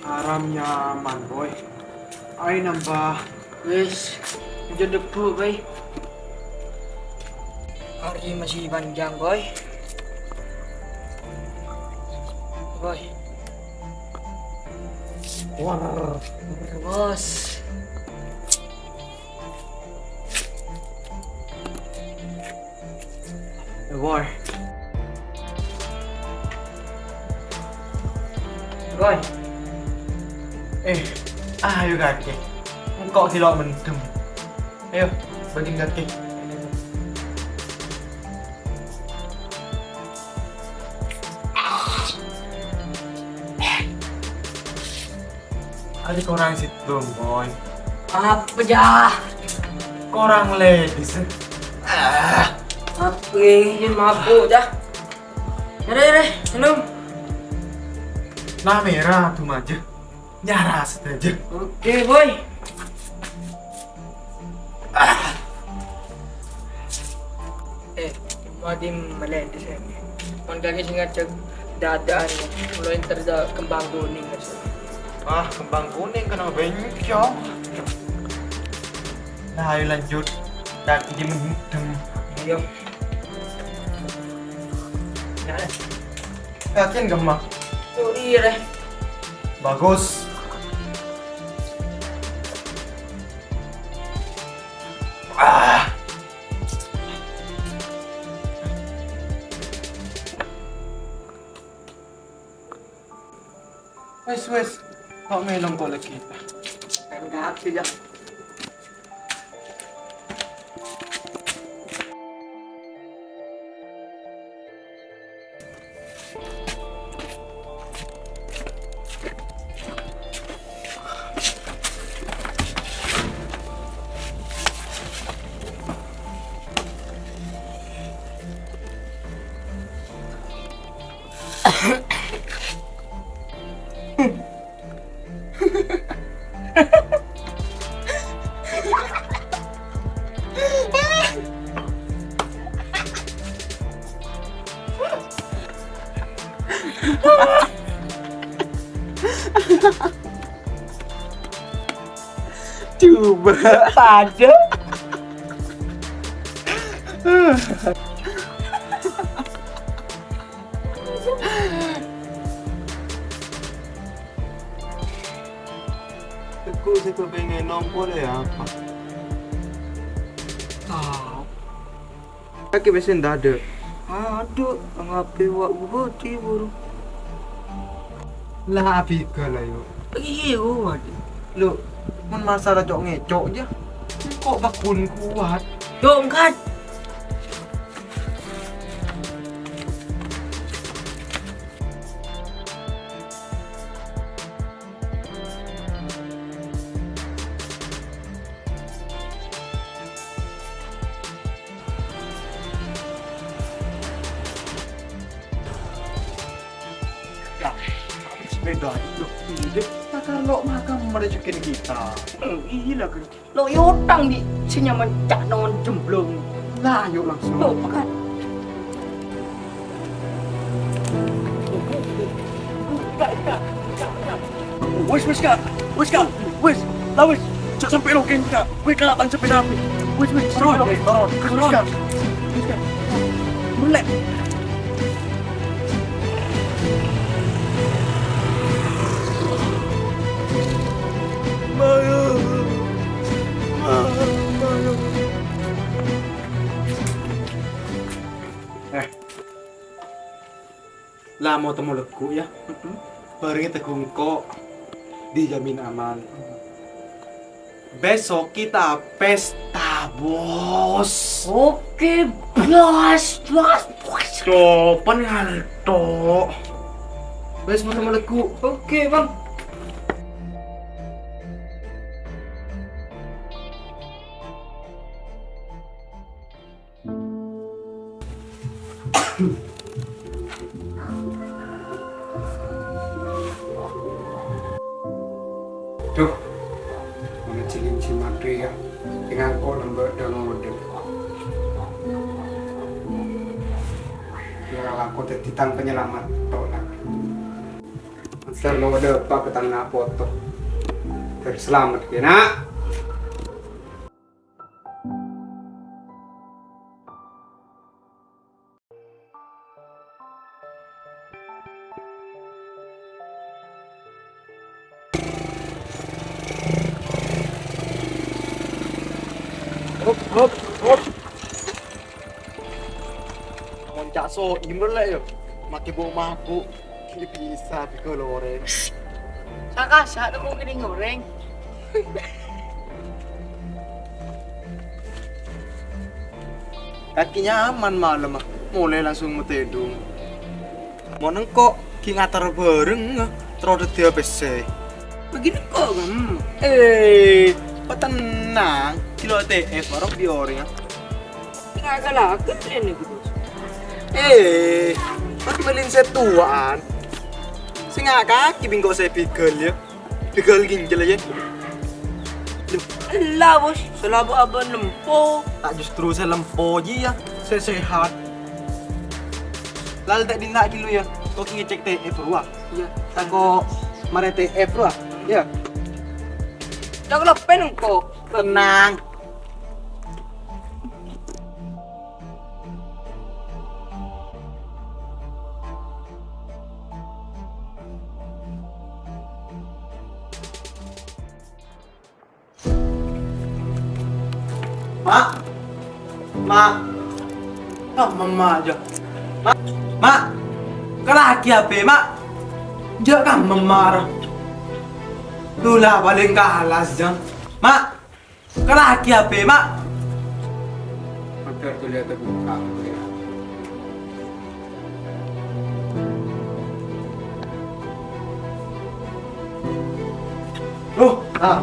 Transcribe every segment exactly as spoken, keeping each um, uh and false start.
Aram nyaman, Boy. Ayo nambah. Wis, jhâ' dhebbhu, Boy. Hari masih panjang, Boy. Boy. Wah. Bos. Boy. Boy. Eh, ayo kakè. Engko' ghi' lo' mendem. Ayo, bâgiyân kakè. Ada korang sèttong, Boy. Apa, Jah? Korang ladies, eh. Ah. Apa ini mabuk, Jah? Yaudah, yaudah, minum. Nah, mèra, duma jâ. Nyara sadhâjâ. Oke, Boy. Eh, madi mele di sini. Mon kaki sing ngajak dadaan, mulai terjadi kembang kuning. Wah, kembang kuning kena bencong. Nah, ayo lanjut. Kaki di mendem. Ayo. Nah. Yakin, Gemma? Oh, iya, deh. Bagus. Ah. Wes, wes. Kok minum kok lagi? Enggak sih, ya. Coba. Padha. Teguh sing kepengin nongko le apa? Tao. Kaki pesen dada. Aduh, ngape wak budi buru. Lah, abi gala yo. Iya, kuat. Lo, mon masalah cok ngecok ya. Kok bakun kuat? Dongkat. Ya, sepeda itu. Ini, takar lo makam merejekin kita. Eh, iya lah, Gus. Lo' yotang di' sè nyaman ca' non jemblong. Lah, ayo langsung. Lo' makan. Wes, wes, Kak. Wes, Kak. Wes. Lah, wes. Jhâ' sampè' lo' kèng, Kak. Kowe kala'an sampè' rapi. Wes, wes. Turun, turun. Wes, Kak. Wes, Kak. Melek. Eh, la mau temo lagghu', ya? Mm-mm. Bareng tegghu' engko' dijamin aman. Besok kita pesta, Bos. Oke, Bos, Bos, Bos. Coba ngantuk. Wes, mau temo lagghu'. Oke, Bang. Duh, mana cilin si Madri ya, ngangko lembek dan ngode. Kira aku jadi tang penyelamat, tolak. Tor lo dâpa' ka tang na' poto. Tor salamet, ya, Na'. Hop, hop, hop. Mon ca' so imrol la, yo. Make bo' mabuk. Ki bisa bigol orèng. Saka sa' temmo kene ngoreng. Kakè nyaman malem, ah. Molaè langsung matèdung. Mon engko' ghi' ngater bhâreng, terro dhâddhiyâ pèssè. Bâgi engko', Gam. Eh, patennang. Ghi' lo T F, marok bi' orèng, ah. Nga' kalaken rèn nèko, Bos. Eh, pas melin sè towa'an. Sè nga' kakè bi' engko' sè bigol, ya. Bigol ginjel, ya. Ella, Bos. Sè labo abâ' lempo. Ta' justru sè lempo jiyâ, sè sehat. Lal ta' dinna' ghi' lo, ya. Ko' ngecek T F rowa. Iyâ. Tako' marè T F rowa. Iyâ. Tako' leppèn engko'. Tenang. Ma'. Ma'. Ah, Mama aja. Ma'. Ma'. Kalaghi apa, Ma'? Jhâ' ka Mama ra. Dula paling kalas, jang. Ma'. Kalaghi apa, Ma'? Maghâr dulih terbuka, ya. Loh, ah.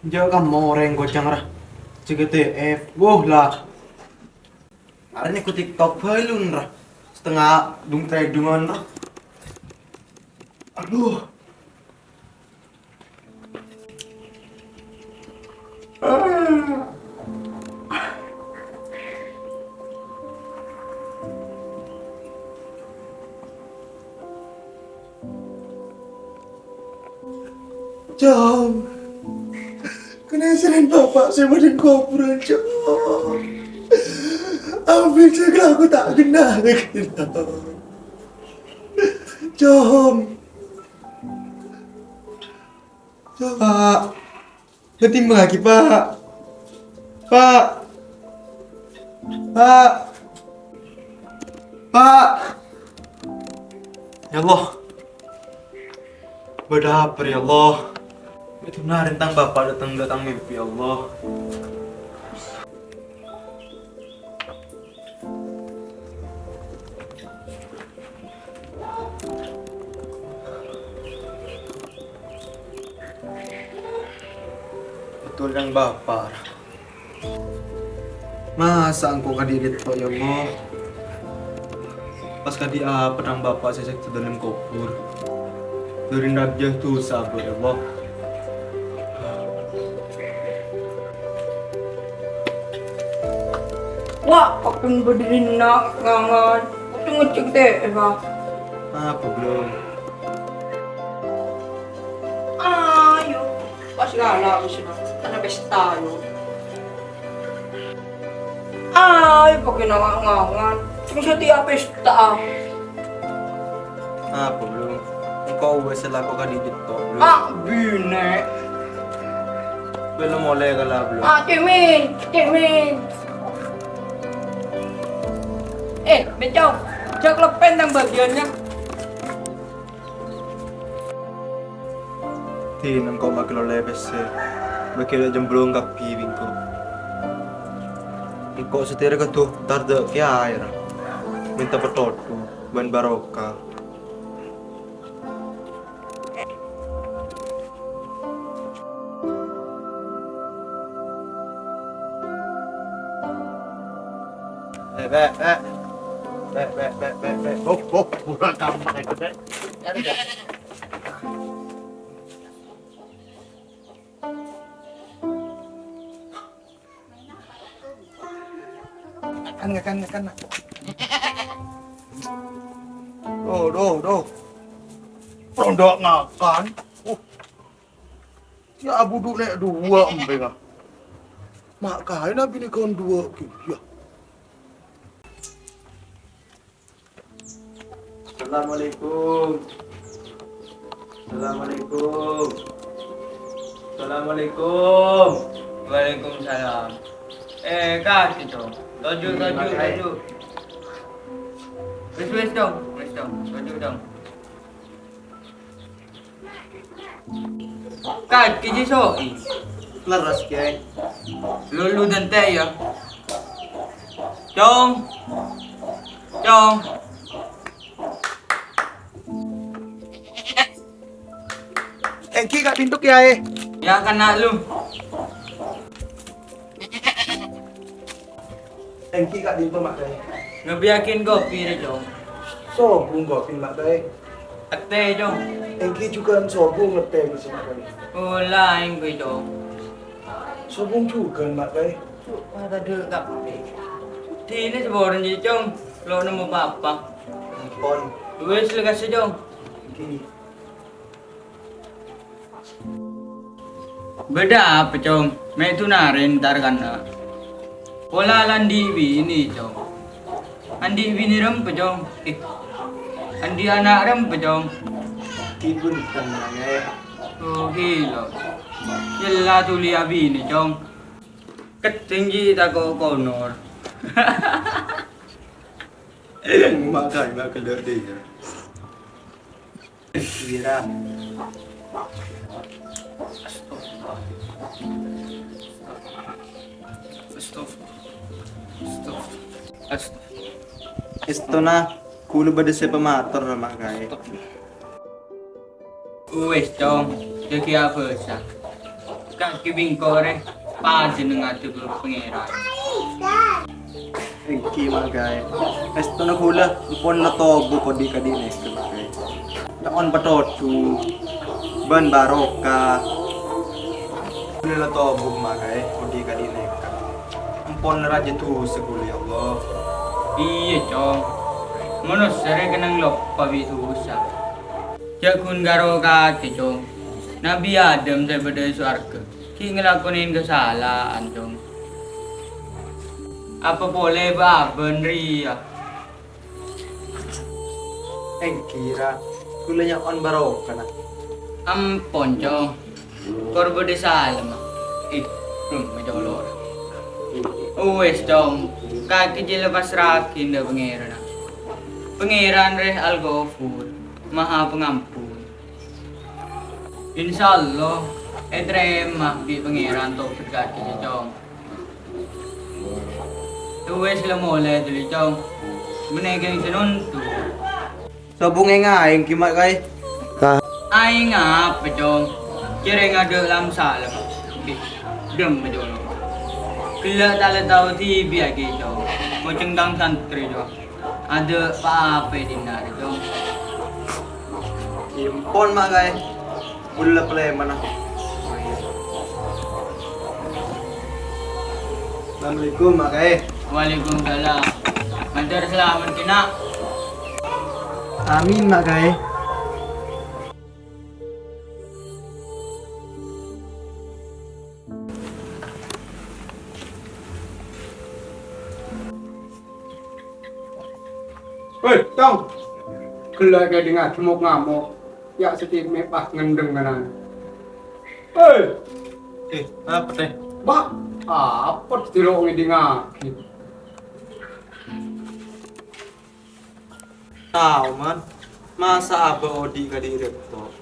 Jhâ' ka morèng kocang ra. Jhâ' ka T F. Wuh, la. Arèya nèko TikTok bhâlun ra. Satengnga dung-tèdungan ra. Aduh. Cong, kènèsèrrèn bapa' sè bâdâ è kobhurân, Cong. Abit sè kalakowan ta' kennal, Cong. Cong. Pa'. Ghâ' timbâ'âghi, Pa'. Pa'. Pa'. Pa'. Ya Allah. Bâdâ apa, ya Allah? Bâdâ narèn tang bapa' dâteng dâ' tang mimpi, ya Allah. Betul, Cang Bapa'. Masa engko' kadhi' ka'dinto, ya Allah? Pas kadhi' apa Cang Bapa' sè sèkta dâlem kobhur? Dhâri rajâ dhusa, ya Allah. Wa', kabbhi bâdâ dinna' ngangan. Kodhu ngecek T F, ah. Apa, Bro? Ayo, pas gala' wis, ana pesta, yo. Ayo, pagghun ngangan. Sing setia pesta, ah. Apa, Bro? Engko' wis lako kadhi' ka'dinto, Bro. Ah, binè'. Belum mulai kala, Bro. Ah, Ciming, Ciming. Eh, Bencong, jhâ' leppèn tang bâgiyânna. Dina engko' makkè lo lè pèssè, makkè lo jemblong kabbhi bi' engko'. Engko' satèya kadhu tardhâ' kèyaè ra, mènta pètodhung bân barokah. Eh, Bè', Bè'. Bè', Bè', Bè', Bè', Bè'. Hop, hop, pura gampang itu, Bè'. Cari, Bè'. Ngakan, ngakan, nak. Duh, duh, duh. Ronda ngakan. Uh. Ya, abu du nek dua embe, ah. Mak kaen abine kon dua ki. Ya. Assalamualaikum. Assalamualaikum. Assalamualaikum. Waalaikumsalam. Eh, kaki, Cong. Toju', toju', toju'. Wis, wis, Cong. Wis, Cong. Toju', Cong. Kaki ji so'i. Leres, Kyaè. Lulu dente ya. Cong. Cong. Enggi ka' pinto, Kyaè. Ya, kena lu. Enggi ka' pinto, Mak Kaè. Ngebiyakin kopi re, Cong. Sobung kopi, Mak Kaè. Ette, Cong. Enggi jugan sobung ette, Mak Kaè. Ola, enggi, Cong. Sobung jugan, Mak Kaè. Cuk, mata dek kopi. Dine seboren ji, Cong. Lo nemu apa-apa. Pon. Wis, lekas, Cong. Enggi. Bâdâ apa, Cong? Mè' dunaren tar kanna'. Pola la andi' binè, Cong. Andi' binè rempa, Cong? Eh, andi' ana' rempa, Cong? Ki bhunten, Mak Kaè. Oh, ghilâ. Yella tolè abinè, Cong. Keddhing ji tako' konor. Mak Kaè, Mak Kaè, ghellâ' dhiyâ. Wira. Astagfirullah. Astagfirullah. Astagfirullah. Èstona, kaulâ bâdâ sè pamator, Mak Kaè. Wis, Cong, dhâggi' abhâsa. Kakè bengko rè, pajhenneng ngadhep Pangèran. Èngghi, Mak Kaè. Èstona kaulâ ampon la tobuk odi' kadhi' nèka, Mak Kaè. Nyo'on patoju' bân barokah. Kaulâ la tobuk, Mak Kaè, odi' kadhi' nèka. Ampon rajâ dhusa kaulâ, ya Allah. Iyâ, Cong. Manossa rè kennèng loppa bi' dhusa. Jhâ' ghun karo kakè, Cong. Nabbhi Adam sè bâdâ è sowarghâ ghi' ngalakonè kasala'an, Cong. Apa polè bâ-abân rèya? Èngghi, Ra. Kaulâ nyo'on barokana. Ampon, Cong. Kor bâdâ salemma. Ih, hmm, macolor. Uwis, Cong. Kakè jhâ' la pasra'aghi dâ' Pangèranna. Pangèran rè Al-Ghafur, Maha Pangampon. Insyaallah, ètarèma bi' Pangèran tobhât kakè jâ, Cong. Uwis la molè dhuli, Cong. Mennèng kèng sè nonto. Sobung èng-aèng ghi, Mak Kaè. Aèng apa, Cong? Cèrèng adâ' lam-salem. Dhem, Cong. Ghellâ' ta' la tao dhibi' aghi, Cong. Ngocèng tang santrè, Cong. Adâ' pa-apa è dinna' rè, Cong. Èmpon, Mak Kaè. Bulâ palèmana. Assalamualaikum, Mak Kaè. Waalaikumsalam. Mandhâr salamet, Kina. Amin, Mak Kaè. Hei, Tong! Ghellâ' kèdingnga cemmok ngamok. Ya' sè timè pas ngendheng kanan. Hei! Eh, apa, Tè? Bâ, apa dilo' ngèdingngaghi? Tao, Man. Masa' abâ' odi' kadhi' rèpot?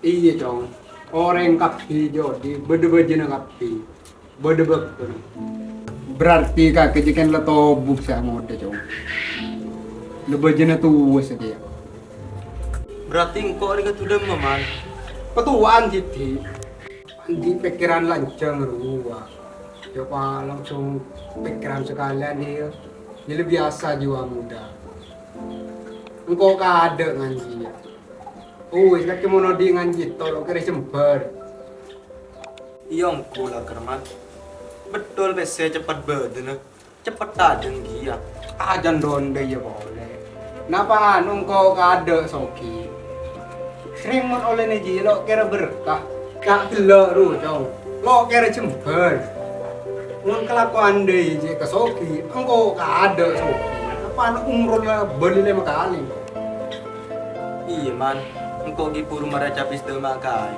Iyâ, Cong. Orèng kabbhi jâ' odi' bâdâ bâjâna kabbhi. Bâdâ bâktona. Berarti kakè jâ' kèng la tobuk sè angodâ, Cong. La bâjâna towa satèya. Berarti engko' rèya kadhudhâmma, Man? Patowa'an dhibi'. Andi' pèkkèran lanjhâng rowa. Yâ, pa langsung pèkkèran sakalèyan, yâ. Yâ, la biyasa jiwa muda. Engko' kaadâ' nganjiyâ. Uwis, kakè mon odi' nganji toro' kèrè jembhâr. Iyâ, ongghu la, Kermat. Bettol pèssè cepet bâdâna. Ceppetta dhângghiyâ. Ajân dhâ' iyâ polè. Napa anu engko' kaadâ' soghi? Srèng mon ollèna jiyâ lo' kèra berkah. Ca' ghellâ' ru, Cong. Lo' kèra jembhâr. Mon kalakowan dhâ' iyâ jiyâ ka soghi, engko' kaadâ' soghi. Napa anu umrolla bâli lèma kalè engko'? Iyâ, Man. Engko' ghi' buru mara capis dâ' ma' kaè.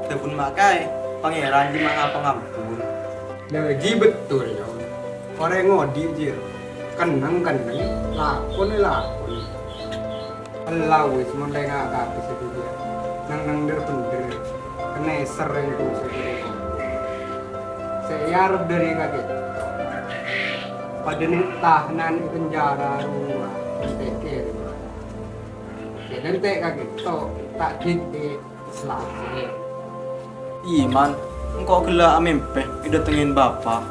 Dhâbuna ma' kaè, Pangèran jiyâ maha pangampon. Lâ, jiyâ betul, Cong. Orèng odi' jiyâ. Kennèng-kennèng, lakon-lakon. Ella wis, mon lènga' kabis itu jiyâ. Neng-neng dhâr-bhendhâr. Kenèser rèng dusa jiyâ. Sè èarep dhâri kakè. Padâna tahanan è penjara rowa. Èntèkè. Sè èntèkè kakè. To, ta' ghi' Selajeng. Iyâ, Man. Engko' ghellâ' amèmpè èdâtengngè Bapa'.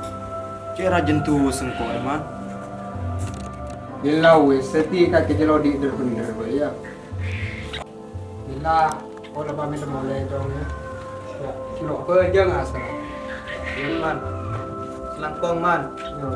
Cè' rajâna dusa engko', yâ, Man. Ella wis, sèdhi kakè jiyâ lo' odi' dhâr-bhendhâr, yâ. Ella, kaulâ pamit molè, Cong, yâ. Yâ, lo' bâjâng asal. Iyâ, Man. Selangkong, Man. Yâ.